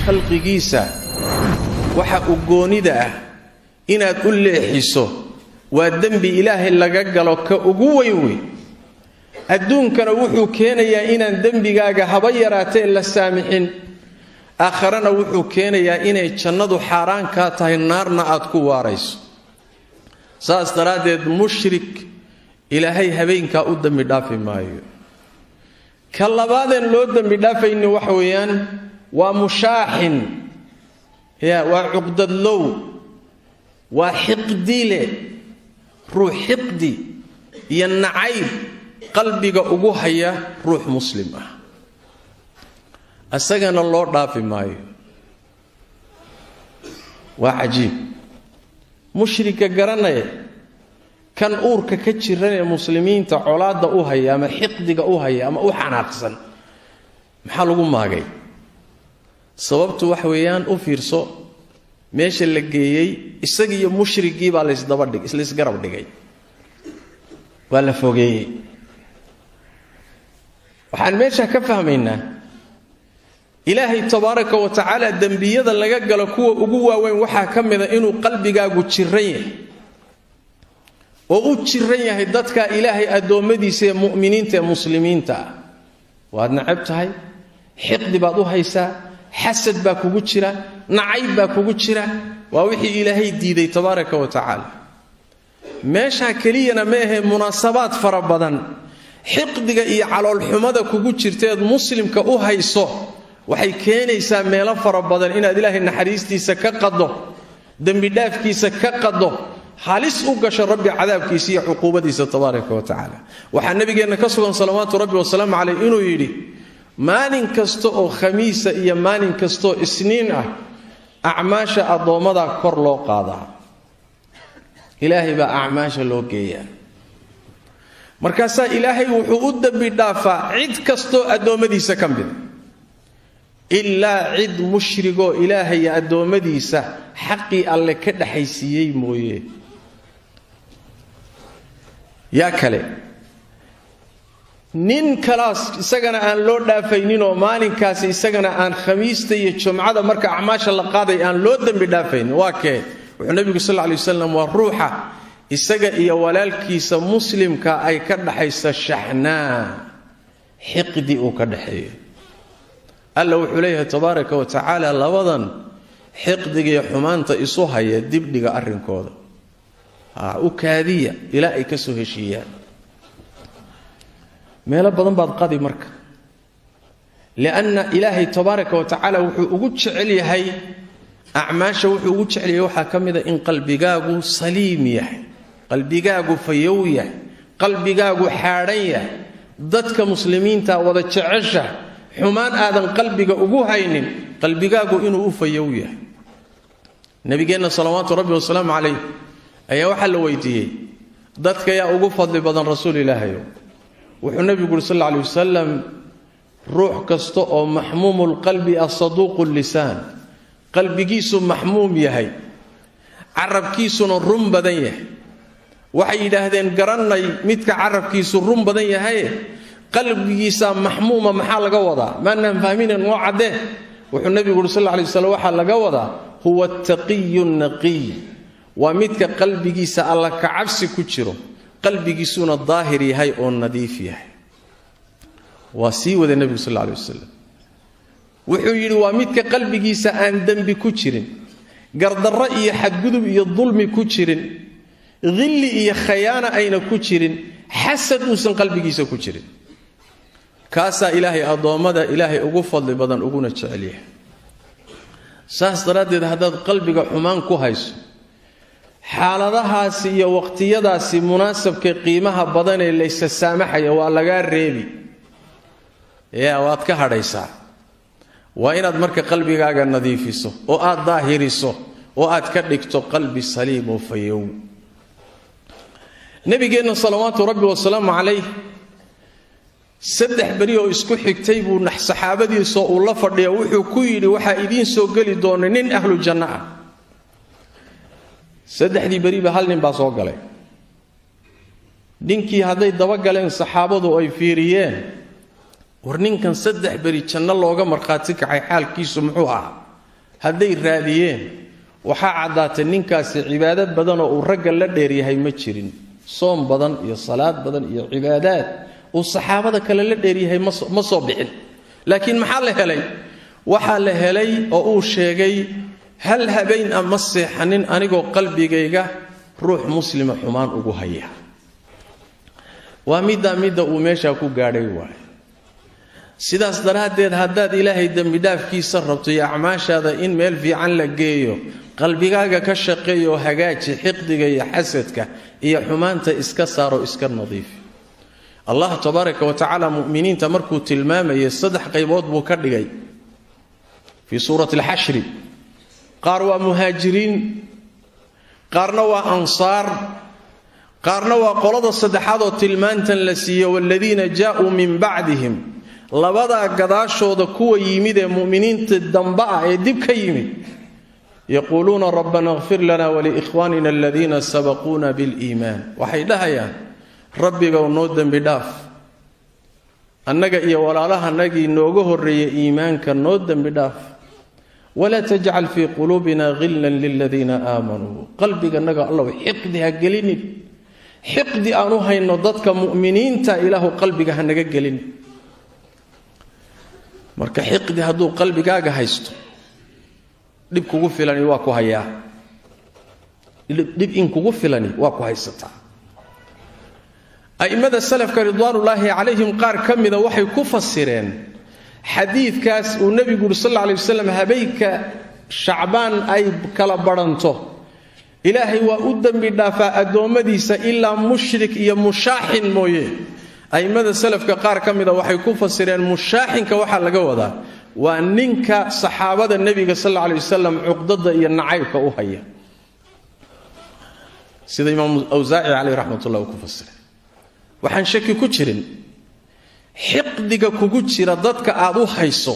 Khalqigiisa waxa uu goonida ah inaad u leexiso waa dembi Ilaahay laga galo ka ugu weyn wey. Adduunkana wuxuu keenayaa inaan dembigaaga haba yaraatee la saamixin, aakharana wuxuu keenayaa inay jannadu xaaraan kaa tahay, naarna aad ku waarayso. Saas daraaddeed mushrik Ilaahay habeenkaa u dembi dhaafi maayo. Ka labaadeen loo dembi dhaafayni waxa weeyaan waa mushaaxin, ya waa cuqdadlow, waa xiqdile, ruux xiqdi iyo nacayb qalbiga ugu haya ruux muslim ah, isagana loo dhaafi maayo. Waa cajiib. Mushrika garanaya, kan uurka ka jiran ee muslimiinta colaadda u haya ama xiqdiga u haya ama u xanaaqsan, maxaa lagu maagay? Sababtu waxa weeyaan, u fiirso meesha la geeyey, isagiiyo mushrigii baa laysdabadhig, laysgarab dhigay, waa la fogeeyey. Waxaan meesha ka fahmaynaa Ilaahay tabaaraka wa tacaala dembiyada laga galo kuwa ugu waaweyn waxaa ka mida inuu qalbigaagu jiran yahay, oo u jiran yahay dadka Ilaahay addoommadiisa ee mu'miniinta ee muslimiinta ah. Waad nacab tahay, xiqdi baad u haysaa, xasad baa kugu jira, nacayb baa kugu jira. Waa wixii Ilaahay diiday tabaaraka wa tacaala. Meeshaa keliyana ma ahee, munaasabaad fara badan xiqdiga iyo caloolxumada kugu jirteed muslimka u hayso waxay keenaysaa meelo fara badan inaad Ilaahay naxariistiisa ka qaddo, dembidhaafkiisa ka qaddo, halis u gasho Rabbi cadaabkiisa iyo cuquubadiisa tabaaraka wa tacaala. Waxaa nabigeenna ka sugan salawaatu rabbi wasalaamu caleyh inuu yidhi: maalin kasta oo khamiisa iyo maalin kastaoo isniin ah acmaasha addoommada kor loo qaadaa, Ilaahay baa acmaasha loo geeyaa. Markaasaa Ilaahay wuxuu u dembi dhaafaa cid kastoo addoommadiisa ka mida, ilaa cid mushrigoo Ilaahay addoommadiisa xaqii Alle ka dhexaysiiyey mooye. Yaa kale, nin kalaas isagana aan loo dhaafayninoo maalinkaasi isagana aan khamiista iyo jumcada marka acmaasha la qaaday aan loo dembi dhaafaynin, waa kee? Wuxuu nebigu sal lla lay wasalam: waa ruuxa isaga iyo walaalkiisa muslimka ay ka dhaxaysa shaxnaa, xiqdi uu ka dhaxeeyo. Alla wuxuu leeyahay tabaaraka wa tacaala: labadan xiqdigiiyo xumaanta isu haya dibdhiga arrinkooda, u kaadiya ilaa ay ka soo heshiiyaan. Meelo badan baad qadi marka, lianna Ilaahay tabaaraka wa tacaala wuxuu ugu jecel yahay acmaasha, wuxuu ugu jecel yahay waxaa ka mida in qalbigaagu saliim yahay, qalbigaagu fayow yahay, qalbigaagu xaadhan yahay, dadka muslimiinta wada jecesha, xumaan aadan qalbiga ugu haynin, qalbigaagu inuu u fayow yahay. Nabigeenna salawaatu rabbi wasalaamu calayh ayaa waxaa la weydiiyey: dadka yaa ugu fadli badan, rasuul Ilaahayo? Wuxuu nebigu uri sal alla alay wasalam: ruux kasta oo maxmuumulqalbi ah, saduuqu lisaan, qalbigiisu maxmuum yahay, carabkiisuna run badan yahay. Waxay yidhaahdeen: garannay midka carabkiisu run badan yahaye, qalbigiisaa maxmuuma maxaa laga wadaa? Maanaan fahminen, noo caddee. Wuxuu nebigu uri sal alla alay waslam: waxaa laga wadaa huwa attaqiyu naqiy, waa midka qalbigiisa Alla kacabsi ku jiro, qalbigiisuna daahir yahay oo nadiif yahay. Waa sii waday nebigu sal alla alay wasalam, wuxuu yidhi: waa midka qalbigiisa aan dembi ku jirin, gardarro iyo xadgudub iyo dulmi ku jirin, hilli iyo khayaana ayna ku jirin, xasad uusan qalbigiisa ku jirin. Kaasaa Ilaahay addoommada Ilaahay ugu fadli badan uguna jecel yahay. Saas daraaddeed haddaad qalbiga xumaan ku hayso, xaaladahaasi iyo waqtiyadaasi munaasabka qiimaha badanee laysa saamaxaya waa lagaa reebi, yaa waad ka hadhaysaa. Waa inaad marka qalbigaaga nadiifiso oo aad daahiriso oo aad ka dhigto qalbi saliim oo fayow. Nabigeenna salawaatu rabbi wasalaamu calayh 3 beri oo isku xigtay buu saxaabadiisoo uu la fadhiya wuxuu ku yidhi: waxaa idiin soo geli doona nin ahlu janno ah. 3dii beriba hal nin baa soo galay. Ninkii hadday dabagaleen saxaabadu ay fiiriyeen, war ninkan 3 beri janno looga markhaati kacay xaalkiisu muxuu ahaa? Hadday raadiyeen waxaa caddaatay ninkaasi cibaado badanoo uu ragga la dheeryahay ma jirin. Soom badan iyo salaad badan iyo cibaadaad uu saxaabada kale la dheeryahay ma soo bixin. Laakiin maxaa la helay? Waxaa la helay oo uu sheegay hal habeen a ma seexanin anigoo qalbigayga ruux muslima xumaan ugu haya. Waa midda uu meeshaa ku gaadhay waay. Sidaas daraaddeed haddaad ilaahay dembidhaafkiisa rabto iyo acmaashaada in meel fiican la geeyo, qalbigaaga ka shaqeeyo, hagaaji xiqdiga iyo xasadka iyo xumaanta iska saaro, iska nadiifi. Allah tabaaraka wa tacaala mu'miniinta markuu tilmaamayay saddex qaybood buu ka dhigay fii suurati alxashri. Qaar waa muhaajiriin, qaarna waa ansaar, qaarna waa qolada saddexaad oo tilmaantan la siiyo, waaladiina jaa'uu min bacdihim. Labadaa gadaashooda kuwa yimid ee mu'miniinta damba ah ee dib ka yimid, yaquuluuna rabbana اغfir lana waliikhwanina aladiina sabaquuna biliimaan. Waxay dhahayaan rabbigow noo dembi dhaaf, annaga iyo walaalahanagii nooga horreeyay iimaanka noo dembi dhaaf. Walaa tajcal fii quluubina hillan liladiina aamanuu. Qalbiganaga allow xiqdi ha gelinin, xiqdi aan u hayno dadka mu'miniinta ilaahu qalbiga ha naga gelinin. Marka xiqdi hadduu qalbigaaga haysto, dhib kugu filani waa ku hayaa, dhib in kugu filani waa ku haysataa. A'immada salafka ridwaanullaahi calayhim qaar ka mida waxay ku fasireen xadiidkaas uu nebigu yuri sal alla alay wasalam habeenka Shacbaan ay kala badhanto ilaahay waa u dembi dhaafaa addoommadiisa ilaa mushrik iyo mushaaxin mooye. A'immada salafka qaar ka mida waxay ku fasireen mushaaxinka waxaa laga wadaa waa ninka saxaabada nebiga sal alla alay wasalam cuqdada iyo nacaybka u haya, sida imaam Awsaaci caleyh raxmatullah uu ku fasiray. Waxaan shaki ku jirin xiqdiga kugu jira dadka aad u hayso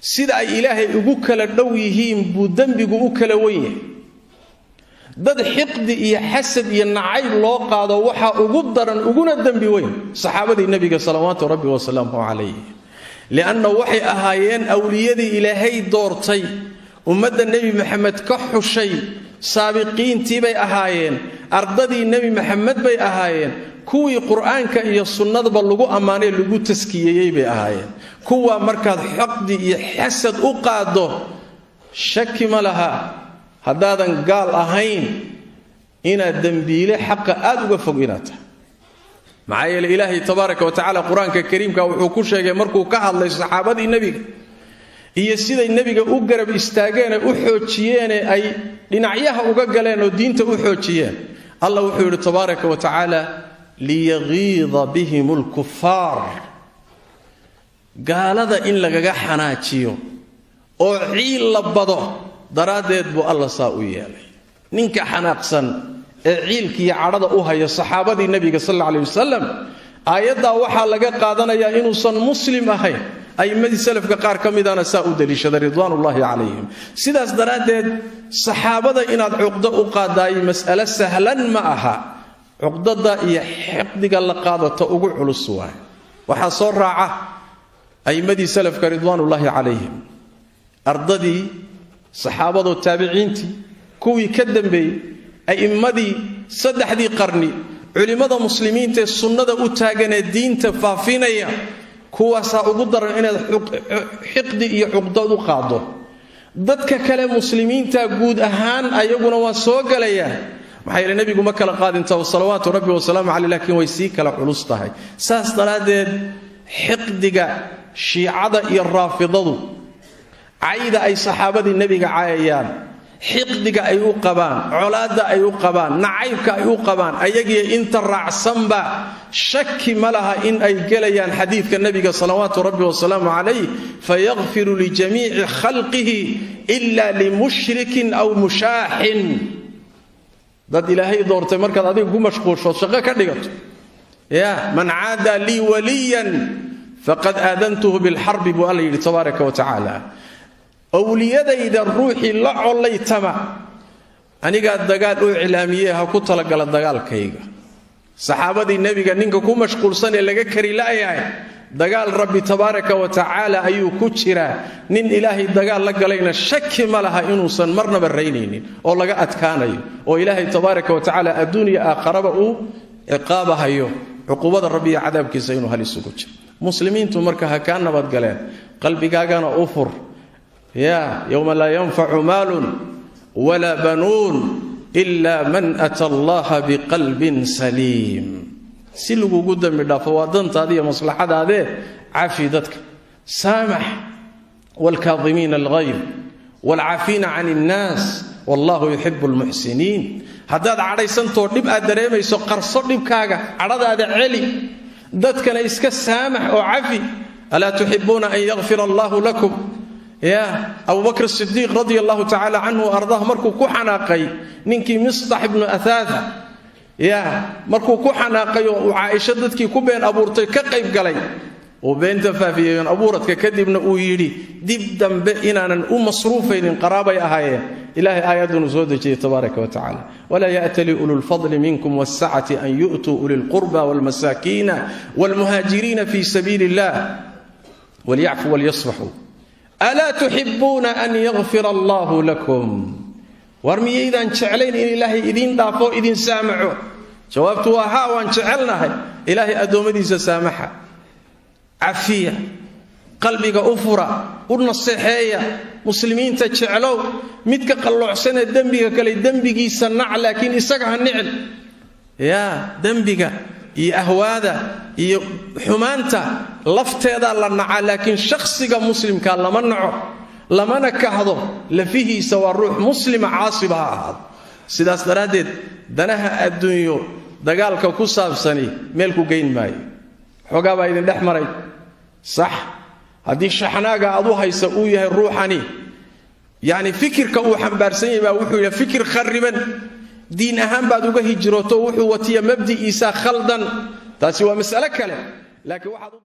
sida ay ilaahay ugu kala dhow yihiin buu dembigu u kala wen yahay. Dad xiqdi iyo xasad iyo nacayb loo qaado waxaa ugu daran uguna dembi weyn saxaabadii nebiga salawaatu rabbi wasalaamuhu calayh, lianna waxay ahaayeen awliyadii ilaahay doortay, ummadda nebi Maxamed ka xushay, saabiqiintii bay ahaayeen, ardadii nebi Maxamed bay ahaayeen, kuwii qur'aanka iyo sunnadaba lagu ammaanay lagu taskiyeeyey bay ahaayeen. Kuwa markaad xaqdi iyo xasad u qaaddo shaki ma laha haddaadan gaal ahayn inaad dembiile xaqa aad uga fog inaad tahay. Maxaa yeele ilaahay tabaaraka wa tacaala qur-aanka kariimka wuxuu ku sheegay markuu ka hadlay saxaabadii nebiga iyo siday nebiga u garab istaageenee u xoojiyeene ay dhinacyaha uga galeen oo diinta u xoojiyeen, Allah wuxuu yidhi tabaaraka wa tacaala liyagiida bihim alkufaar. Gaalada in lagaga xanaajiyo oo ciil la bado daraaddeed buu alla saa u yeelay. Ninka xanaaqsan ee ciilkiiyo cadhada u haya saxaabadii nebiga sal alla alay wasalam, aayaddaa waxaa laga qaadanayaa inuusan muslim ahayn. A'immadii salafka qaar ka midana saa u daliishaday ridwaanullaahi calayhim. Sidaas daraaddeed saxaabada inaad cuqdo u qaadaay mas'alo sahlan ma aha. Cuqdada iyo xiqdiga la qaadato ugu culus waay. Waxaa soo raaca a'immadii salafka ridwaanullaahi calayhim, ardadii saxaabadoo taabiciintii, kuwii ka dambeeyey, a'immadii saddexdii qarni, culimmada muslimiinta ee sunnada u taaganee diinta faafinaya, kuwaasaa ugu daran inaad xiqdi iyo cuqdad u qaaddo. Dadka kale muslimiinta guud ahaan ayaguna waa soo galayaan, maxaa yeele nebigu ma kala qaadinta salawaatu rabbi wasalaamu caleyh, laakiin way sii kala culus tahay. Saas daraaddeed xiqdiga shiicada iyo raafidadu cayda ay saxaabadii nebiga caayayaan, xiqdiga ay u qabaan, colaadda ay u qabaan, nacaybka ay u qabaan, ayagiyo inta raacsanba shaki ma laha in ay gelayaan xadiidka nebiga salawaatu rabbi wasalaamu calayh, fayakfiru lijamiici khalqihi ila limushrikin aw mushaaxin. Dad ilaahay doortay markaad adiga ku mashquulsho shaqo ka dhigato, ya man caada lii waliyan faqad aadantuhu bilxarbi buu alla yidhi tabaaraka wa tacaala. Awliyadayda ruuxii la collaytama anigaa dagaal u iclaamiyee ha ku talagala dagaalkayga. Saxaabadii nebiga ninka ku mashquulsan ee laga kari la'yahay Dagaal Rabbi tabaaraka wa tacaala ayuu ku jiraa. Nin Ilaahay dagaal la galayna shaki ma laha inuusan marnaba raynaynin oo laga adkaanayo, oo Ilaahay tabaaraka wa tacaala adduun iyo aakharaba uu ciqaabahayo, cuquubada Rabbi iyo cadaabkiisa inuu halis ugu jiro. Muslimiintu marka ha kaa nabadgaleen, qalbigaagana u fur. Ya yowma laa yanfacu maalun walaa banuun ila man ata Allaha biqalbin saliim. Si lagugu dembi dhaafo, waa dantaada iyo maslaxadaadee, cafi dadka, saamax. Waalkaadimiina alghayظ waalcaafiina can innaas, wallahu yuxibu almuxsiniin. Haddaad cadhaysantoo dhib aad dareemayso, qarso dhibkaaga, cadhadaada celi, dadkana iska saamax oo cafi. Alaa tuxibuuna an yakfir allahu lakum? Ya Abubakr Sidiiq radia allahu tacala canhu ardaah, markuu ku xanaaqay ninkii Mistax ibnu Athaatha, ya markuu ku xanaaqay oo uu Caaisho dadkii ku been abuurtay ka qayb galay, uu beenta faafiyey abuuradka, kadibna uu yidhi dib dambe inaanan u masruufaynin, qaraabay ahaayeen, Ilahay aayaddunu soo dejiyey tabaaraka wa tacala: walaa ya'tali ulu lfadli minkum waasacati an yu'tuu uli lqurba walmasaakiina walmuhaajiriina fi sabiili illah walyacfuu walyasfaxuu, alaa tuxibuuna an yakfira allahu lakum? War miyaydaan jeclayn in Ilaahay idiin dhaafo, idin saamaxo? Jawaabtu waa haa, waan jecelnahay. Ilaahay addoommadiisa saamaxa, cafiya, qalbiga u fura, u naseexeeya. Muslimiinta jeclow. Midka qalloocsanee dembiga kale, dembigiisa nac, laakiin isaga ha nicin. Yaa dembiga iyo ahwaada iyo xumaanta lafteedaa la nacaa, laakiin shakhsiga muslimka lama naco, lamana kahdo. Lafihiisa waa ruux muslima, caasiba ha ahaado. Sidaas daraaddeed, danaha adduunyo dagaalka ku saabsani meel ku geyn maayo. Xoogaa baa idin dhex maray, sax. Haddii shaxnaaga aad u haysa uu yahay ruuxani, yacni fikirka uu xambaarsan yahay baa wuxuu yahay fikir kharriban, diin ahaan baad uga hijrooto, wuxuu watiya mabdi'iisa khaldan, taasi waa mas'alo kale. Laakiin waxaad